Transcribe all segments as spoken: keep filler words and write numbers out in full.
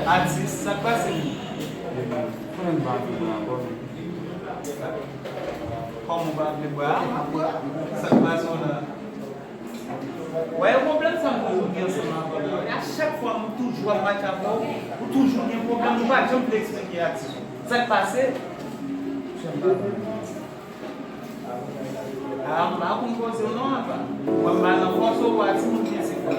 Atis, sa k pase menm? Kòman w pa vle bra? Sa k pase w la? Wè, e pwoblèm sa m toujou gen ansanm avè w la. A chak fwa m toujou ap match avè w, ou toujou gen pwoblèm, ou pa janm vle eksplike atis ou. Sa k pase? A, m pa konn koze w non, apa. Mwen, m pa nan fòs ou pa timoun byen se fò.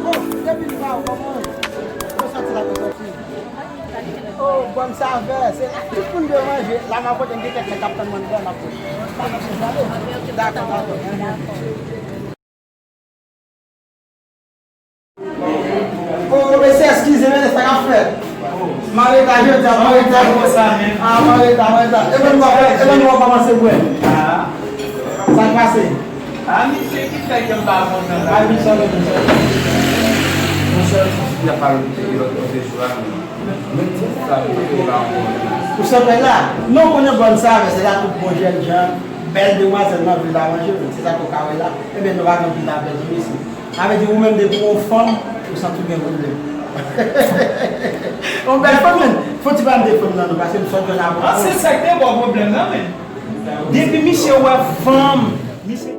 Oh, depi m pa wè w, kòman w ye? Mwen soti la, mwen soti. Oh, bòn savè, se la tout moun dwe manje. La m ap pote, m gen kèk nèg k ap tann mwen anndan, m ap pote. Pa nan chèz la, non. Dakò, dakò. Oh, mesye, eskize, mesye, sa k ap fèt? M anreta jodi a, m anreta. Ah, m anreta, m anreta. E ban nou, e ban nou kòmanse bwè. Sa k pase? Ah, misye ki fè ke m pa kontan la. Ah, misye, misye. Monchè, si y ap pale de lòt kote jou a, men, men ti sa, li pa ankò. Ou sot la? Non, konnen bòn savè, se la tout bon jèn jan, bèl demwazèl nan vil la manje, men se sa tou ka wè la. Ebyen, nou pa gen pil apèl sou misye. Sa vle di ou menm depi w yon fanm, ou santi w gen pwoblèm. Yon bèl fanm, men, fò ti pa m defann nan, non, paske m sot jwenn avè w. Ah, se sa k te ba w pwoblèm nan, men. Depi misye wè fanm, misye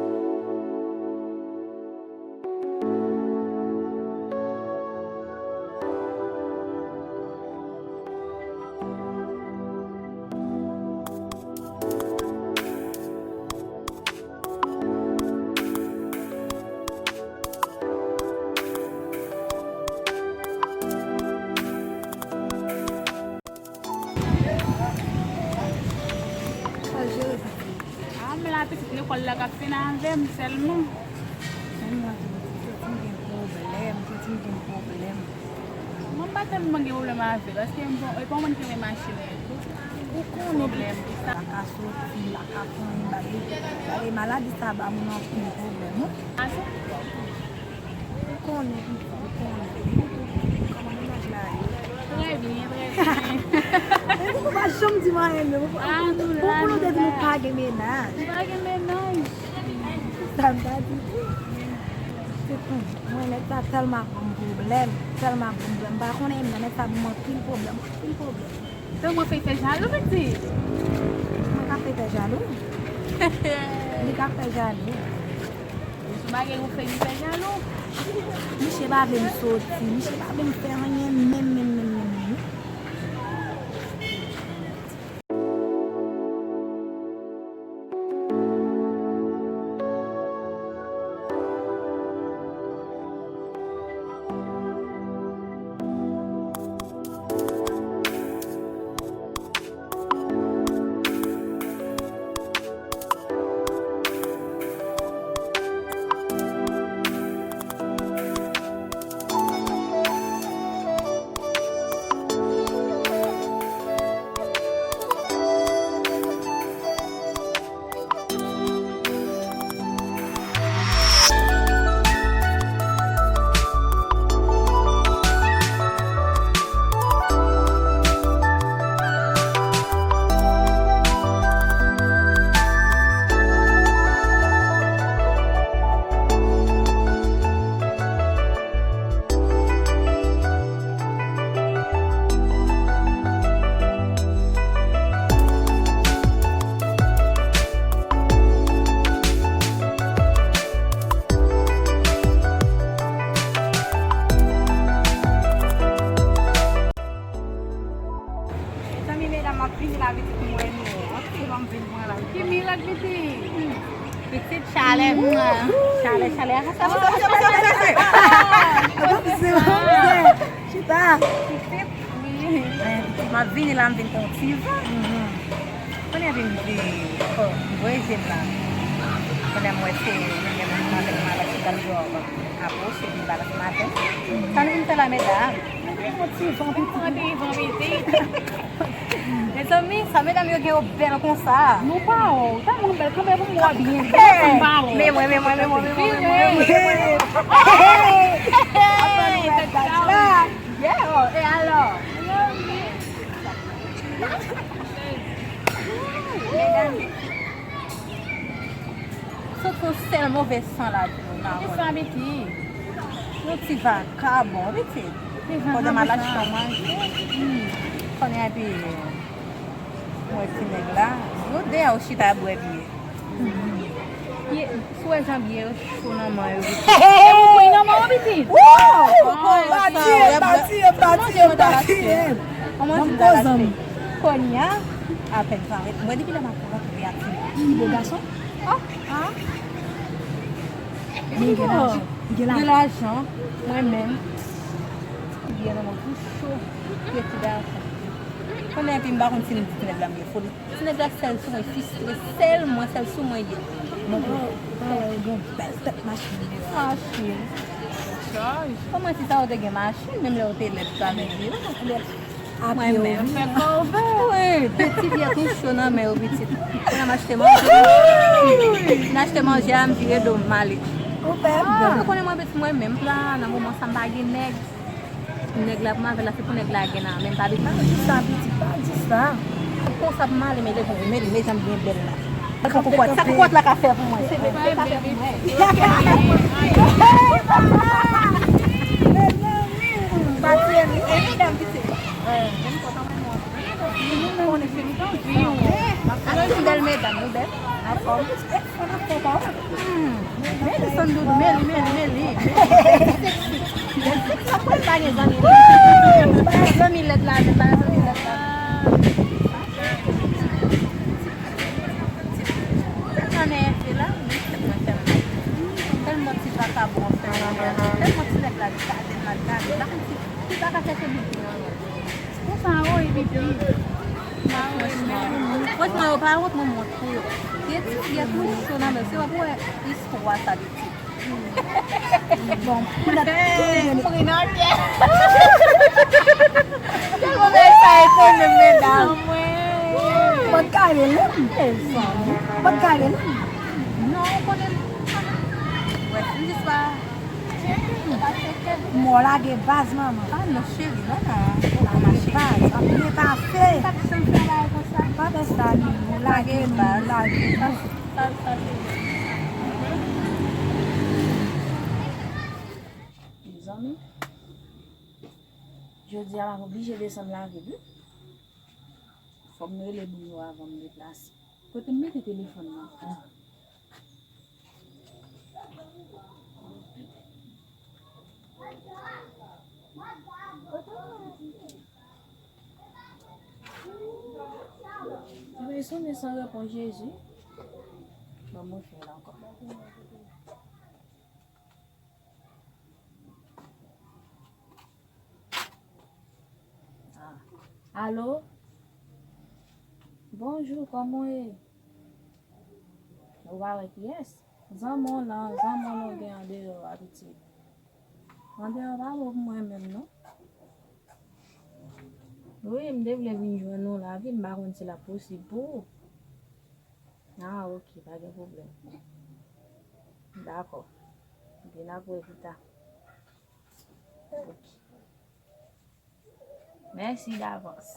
Sa jere sa. A, m la pitit lekòl la k ap fini avè m sèlman. Sèlman, m santi m gen pwoblèm, m santi m gen pwoblèm. Mwen pa tèlman gen pwoblèm avè l, paske m pa, e pa mwen ki renmen machin nan tou. Ou konnen pwoblèm, sa. Pa ka soti, pa ka pran bagay, bagay maladi sa ba moun anpil pwoblèm, wi. A, se Ou konnen, ou konnen. Kòman mennaj la ye? Trè byen, trè byen. Epi ou pa janm di m anyen menm. Ah, nou la, nou la. Ou konnen ou te di nou pa gen mennaj. Nou pa gen mennaj. Sa m ta di tou. Se pou mwen, nèg sa tèlman ap ban m pwoblèm, tèlman ap ban m pwoblèm. M pa konnen menm non, nèg sa ban m anpil pwoblèm, anpil pwoblèm. Donk mwen fè fè jalou, pitit? Mwen ka fè fè jalou? Li ka fè jalou. Sou bagay ou fè li fè jalou. Misye pa vle m soti, misye pa vle m fè anyen menm, menm, menm, menm, menm. Mezanmi, medam, m ap vini la pitit, mwen nou. Antre, ban m vin pran la. Ki mirak, pitit? Pitit, chalè, mwen. Chalè, chalè, avanse, avanse, avanse, avanse, avanse. Chita. Pitit, wi. Eh, pitit, m ap vini la, m vin pran yon ti van. Kounye a vin di, oh, m voye je m la. Kounye a m wè se, kounye a m avèk madanm ki pral dòmi. Apwoche, vin balans maten. Sa nou vin fè la, medam? Nou vin pran ti van pitit. Pran ti van pitit. Mezanmi, sa medam yo gen yo bèl konsa. Nou pa wè w, tèlman bèl, kanpe pou m wè w byen. Hey! Men mwen, men mwen, men mwen, men mwen, men mwen, men mwen, men mwen. Hey! Hey! Hey! Yeah, oh, e alò? Move san la di nou nan. Kisa, pitit? Yon ti vakabon, pitit. Ti vakabon. Kote m al achte yon manje. Hmm. Konnen epi mwen ti nèg la. Yo deyò chita bwè biyè. Biyè, si w wè jan biyè yo cho nan men yo, pitit. E pou mwen nan men w, pitit. Woo! Bati, bati, bati, bati. Kòman di m ta achte? Kounye a, apèn sa, mwen depi lè m ap rantre a ti. Li bo gason? Oh, ah. Men gen lajan. Gen lajan. Mwen menm. Biyè nan men w tou cho. Pitit gason. Konnen epi m pa konn si m di ti nèg la m gen foli. Ti nèg la sèl sou mwen, fistre, sèl mwen, sèl sou mwen ye. Mwen gen bèl tèt machin. Machin. Kòman ti sa yo te gen machin, menm lè yo te lèd sa, men yo te lèd. Mwen menm. Wi, de ti biyè tou cho nan men yo, pitit. Mwen m achte manje. M achte manje a, m vire do m ale. Ou konnen mwen, pitit, mwen menm la, nan moman sa m pa gen nèg. Nèg la pou m avè l la, se pou nèg la gen nan men m, pa bezwen. Pa di sa, pitit, pa di sa. Konsa pou m ale, men leve, men, men jan m byen bèl la. Sa koukòt, sa koukòt la ka fè pou mwen. Se sa ka fè pou mwen. Pati, e medam ki se. Konnen se nou tankou. Alò, nou bèl medam, nou bèl. Anfòm. Hmm. Meli Sandoudou, Meli, Meli, Meli. Meli seksi. Meli seksi. Mwen pa gen zanmi. Zanmi lèd la, mwen pa gen zanmi lèd la. Ann, e la, mwen tèlman, tèlman. Tèlman ti vakabon ap fè nan men. Tèlman ti nèg la gade m, ap gade m. La konn ti, ti pa ka chèche bouki nan men. Konsa, wi, pitit. Fransman, yo pa wont mwen mont pou yo. Gen ti fiyèt mwen cho nan men. Se wè pou wè istwa sa de ti. Bon, pou nèt, m ri nan kè. Tèlman bagay sa etone m, medam. Mwen kare lè m. Mwen kare lè m. Non, ou konnen. Wè, m jis pa. Mò lage baz manman. Ah non, cheri, non, non. Lage baz, ap byen pase. Pa fè sa, non, lage nou, lage nou. Mezanmi, jodi a m ap oblije desann lave wi. Fò m rele moun yo avan m deplase. Kote m mete telefòn nan? Mwen sonnen san repons Jezi. Bon, mwen fè l ankò. Ah. Alo? Bonjou, kòman w ye? Ou pa wè kiyès? Zanmi w lan, zanmi w lan gen andeyò a, pitit. Andeyò pa bon pou mwen menm, non. Wi, m te vle vin jwenn ou la, wi, m pa konn si l ap posib pou ou. Ah, ok, pa gen pwoblèm. Dakò. Vin apre pita. Ok. Mèsi davans.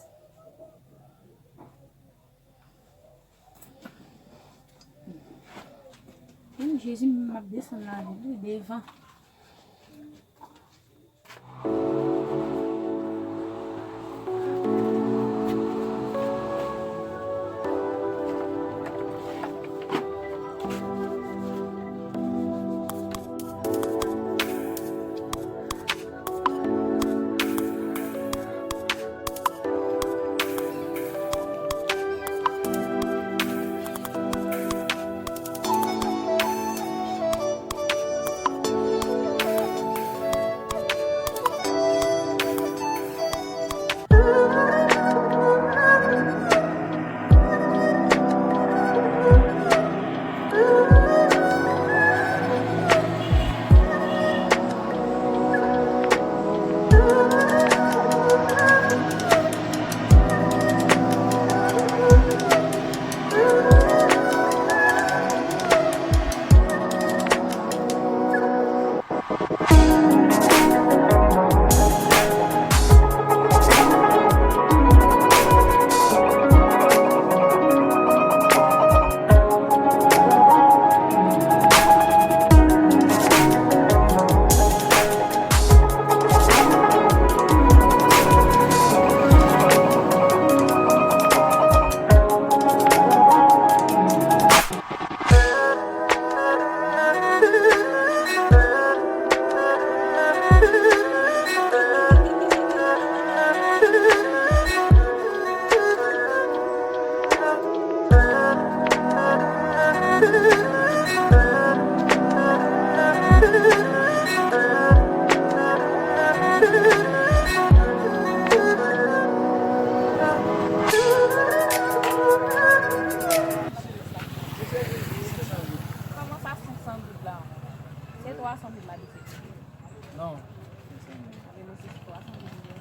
Hum, Jezi, m ap desann lavi wi devan. Kòman sa, senk san goud la? Se twa san goud la li te di. Non. Avè nou se twa san goud li te di.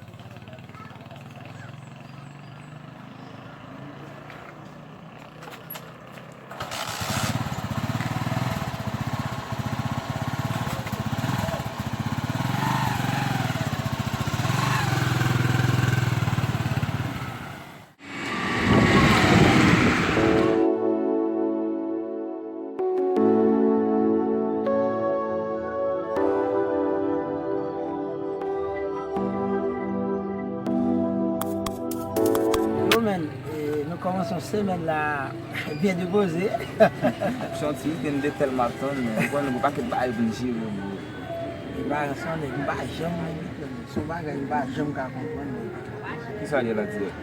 Yo, men, eh, nou kòmanse yon semèn la byen depoze. Se yon ti wikèn de tèlman tann, men ou konn gen yon pakèt bagay pou n jere, bro. E pa sa, nèg, m pa janm, se yon bagay m pa janm ka konprann, nèg. Kisa l ye la, dirèk?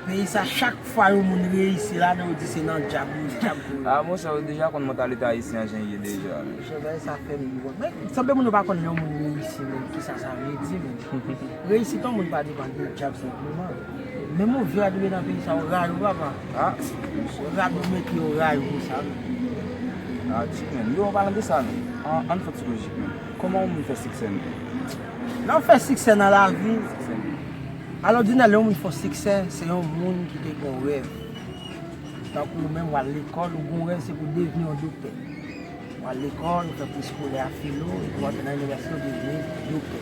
Peyi sa, chak fwa yon moun reyisi ladan, yo di se nan djab li ye, djab li ye. Ah, monchè, ou deja konn mantalite ayisyen an jan l ye deja. Monchè, bagay sa fè m wont. Men, sanble moun yo pa konn lè yon moun reyisi, men, kisa sa vle di, men. Reyisi yon moun pa depann de djab senpleman. Menm yon vye a tonbe nan peyi sa, yon rayou, papa. Ah, yon rayou mete yon rayou konsa, men. Ah, ti, men. Yo, an palan de sa, men, an, ann fè ti lojik, men. Kòman yon moun fè siksè, men? Lè w fè siksè nan lavi, alò, di nan lè yon moun fè siksè, se yon moun ki te gen yon rèv. Tankou ou menm, w al lekòl, ou gen yon rèv, se pou devni yon doktè. W al lekòl, ou fè pri eskolè a filo, epi w antre nan inivèsite, ou devni doktè.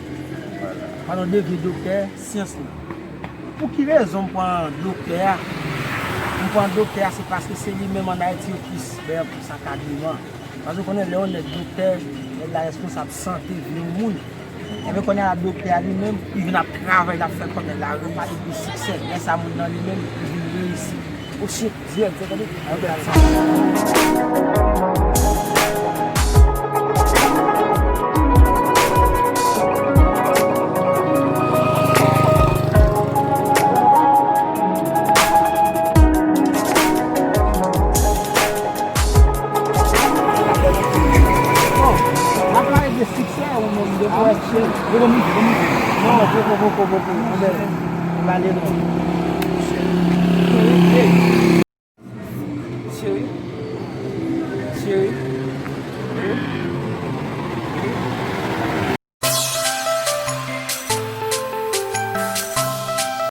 Pandan w devni doktè, syans lan. Pou ki rezon m pran doktè a? M pran doktè a, se paske se li menm ann Ayiti yo plis bèl pou sa ka devan. Paske w konnen lè yon nèg doktè, nèg la responsab sante vi yon moun. Ebyen, kounye a la, doktè a li menm, li vin ap travay, l ap fè kòb, nèg la repale pou siksè. Lè sa, moun nan li menm, li vin reyisi. O shit, dirèk, dirèk, tande. An bèl sa. Bon, n ap pale de siksè ou menm de pwèt. Yo, bon, mouche, bon, mouche. Non, poko, poko, poko. Anben, m pale non. Cheri. Cheri.